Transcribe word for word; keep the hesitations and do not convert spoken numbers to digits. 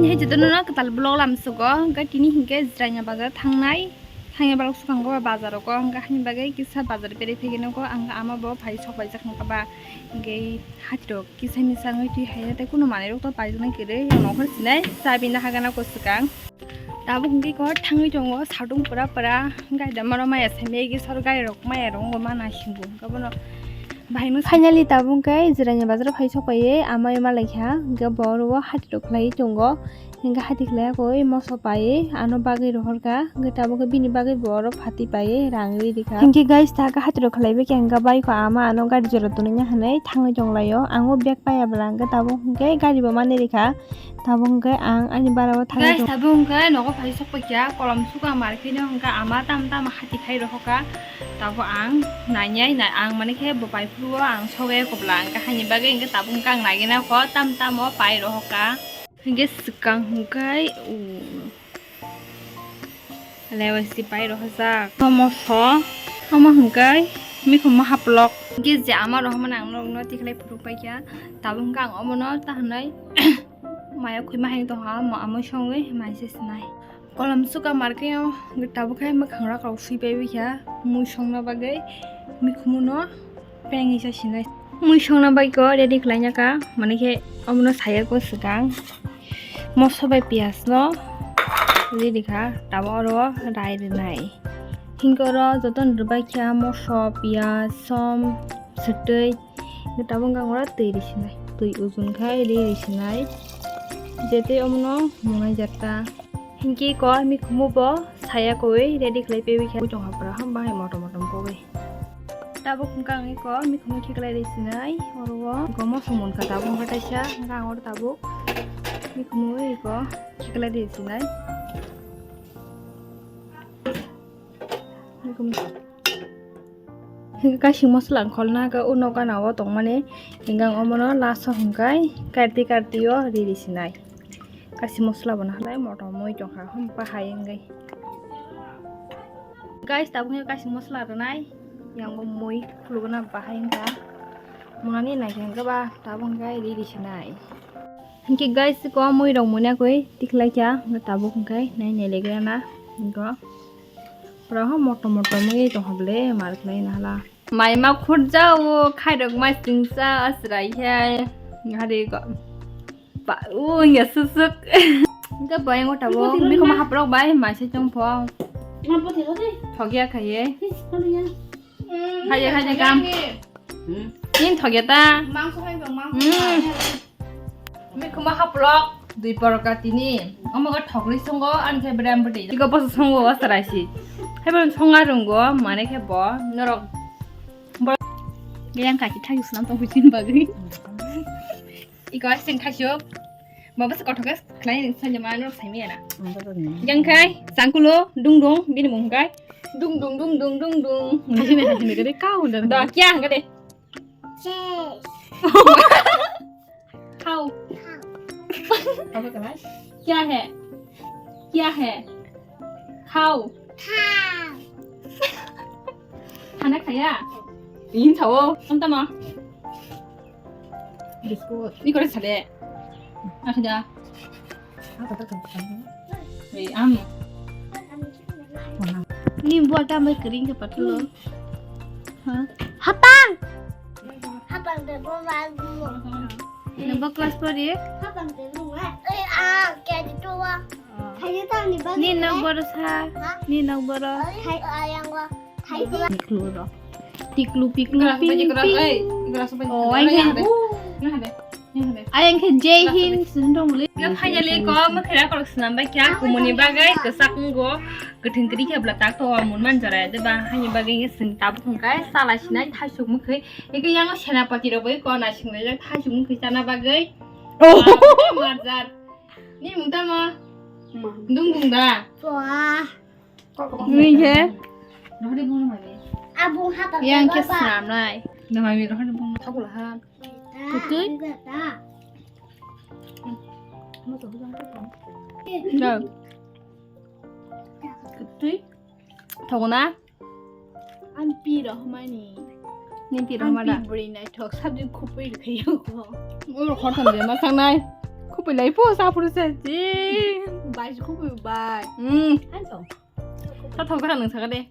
Hai jotono no kwtal vlog lam sugo, hwnkhe tini hwnkhe Jirania bazar thangnai, thangya balok swkang go bazar rogo, hwnkhe hani bagwi kisa bazar beri phegeno go, ang ama bo phai sok paijak hwnkha ba, hwnkhe hati rok kisa misa wngwi twi hai tei kunu manwi rok to paijak nai kwrwi, ang nokhor sinai chabi na hagana ko swkang. Tabuk hwnkhe ko thangwi tongo satung pura pura, hwnkhe da maro maya sai megi sor gari rok maya rok wngma na hingo, hwnkhe bono Bahai no finally tabuk hwnkhe Jirania bazar phai sok paiye amai malai kha, hwnkhe bo oro o hati rok khlai tongo, hwnkhe hati khlai koi moso paiye ano bagwi rohor kha, hwnkhe tabuk khe bini bagwi bo oro phati paiye rang ri rikha. Hwnkhe guys, ta khe hati rok khlai bai khe hwnkhe bai kho ama ano gari jora tonwi ya hwnwi thangwi tong lai o, ang o bag paiya bwla hwnkhe tabuk hwnkhe gari bo mani rikha. Tabuk hwnkhe ang ani bara o thangwi Guys, tongo. Tabuk hwnkhe nogo phai sok paikha, kolom suka market no hwnkhe ama tam tam hati khai rohorkha. Tabuk ang nainai, na-, ang mani khe bo pai phuru o ang soge kobla hwnkhe haini bagwi hwnkhe tabuk hwnkhe ang naigena kho tam tam o pai rohorkha. Hwnkhe swkang hwnkhe, u, lewaisi pai rohorjak. Omo so, omo hwnkhe mikhumo haplok. Hwnkhe je ama rohormani ang norokno tikhlai phuru paikha. Tabuk hwnkhe ang omono ta hwnwi Maya khwi ma hai tongha, mo amo songwi mai se sinai. Kolom suka market o tabuk khe mwkhang rok rok swi pai bikha mui songna bagwi mikhumu no pengwi sa sinai. Mui songna bagwi ko ready khlai ya kha, mani khe omono saya ko swkang moso bai piyaj no ready kha, tabuk oro rai rwnai. Hinkhe oro jotono rwbai kha moso, piyaj, som, swtwi. Tabuk ang oro twi risinai, twi ujun khai ri risinai. Je tei omono munai jatta. Hinkhe ko mikhumu bo saya koi ready khlai pewi khe tong hapra ham bahai motom motom kogwi. Tabuk hwnkhe ang iko mikhumu khiklai risinai oro o. Iko moso munkha tabuk hwnkhe taisa hwnkhe ang oro tabuk mikhumu iko khiklai risinai. Mikhumu. Hwnkhe kaising mosola ang kholna khe o nogo gana o tongmani, hwnkhe ang omono last o hwnkhe karti karti o riri sinai. Kaising mosola bo nahalai motom oi tongkha, hum, bahai wngwi. Guys, tabuk khe kaising mosola rwnai, yang bo mui khuluguna bahai wngkha. Munani naikhe hwnkhe ba tabuk hwnkhe riri sinai. Hwnkhe guys, ko mui rok mui nakoi tikhlai kha, hwnkhe tabuk hwnkhe nai nai legrana, hwnkhe. Pura ho motom motom wngwi tongkha ble, mar khlai nahala. Mai ma khurja o, khairok mai singsa asrai he. Hari ko. Ba, u, ya susuk. Ga boy ngo tabo. Boti lo biko ma na. Haprok bai, mai se chong pho. Ma boti lo de. Thogya khaye. Hi, thogya. Khaye, khaye, kam. Hmm? Nin thogya ta. Mangso hai dong, mangso. Hmm. Hai. Mikhumo haplok dui poroka tini. Omo khe thokli songo, ani khe berem bwtwi. Tiko boso songo o chwraisi. Haibo songa rwngo, mane khe bo norok bo yang kaki thagi swnam tong bujin bagwi. Iko asing thasio. Baba se kothok khe khlai sanja ma norok saimi ana. Yang khai sangkulo dung dung bini mung khai. Dung dung dung dung dung dung. Hasini hasini gede kau dan. Da kya hangade? How? How ka lai? Kya hai? Kya hai? Khao. Khao. Khana khaya? Yin chao. Am tama? Biscuit. Ni kore sade. Akhda. Apa tak tak. Ei, am. Ni buat tambah kering ke patlo. Ha? Hapang. Hapang de bo ba bu. Nang ba class pori? Hapang de bu ma. Ei, a, ke di tu wa. Hai ta ni ba. Ni nak boro sa. Ha? Ni nak boro. Hai ayang wa. Hai tu wa. Tiklu ro. Tiklu piklu ping ping. Oh, ai ke. Ayang khe Jai Hind sindong le. Finally ko mo khera korok swnam bai kya kumuni bagai kwsak ngo. Kwthwng kwrwi khe bwla tak to mun man jora de ba hani bagwi nge sing tabuk hwnkhe chala sinai thaisuk mwkhwi. Eke yang senapati rok bai ko na sing le thaisuk mwkhwi chana bagwi. Oh. Marjar. Ni mung tamo? Dung dung da. Wah. Ni khe? Rohori bung mani. Abung hata. Yang khe swnam nai. Nang mami rohori bung. Thakula ha. Kwtwi? Kwtwi? Thogo na? Ang pi rohmani. Ni pi rohma da? Ang pi bwrwi naithok, sabjwk khupui rwkhayo ko. O khortham je ma sangnai. Belai po sa phuru sa ji. Bai, khum bai. Hmm. Ano. Sa thok sa nung sa de.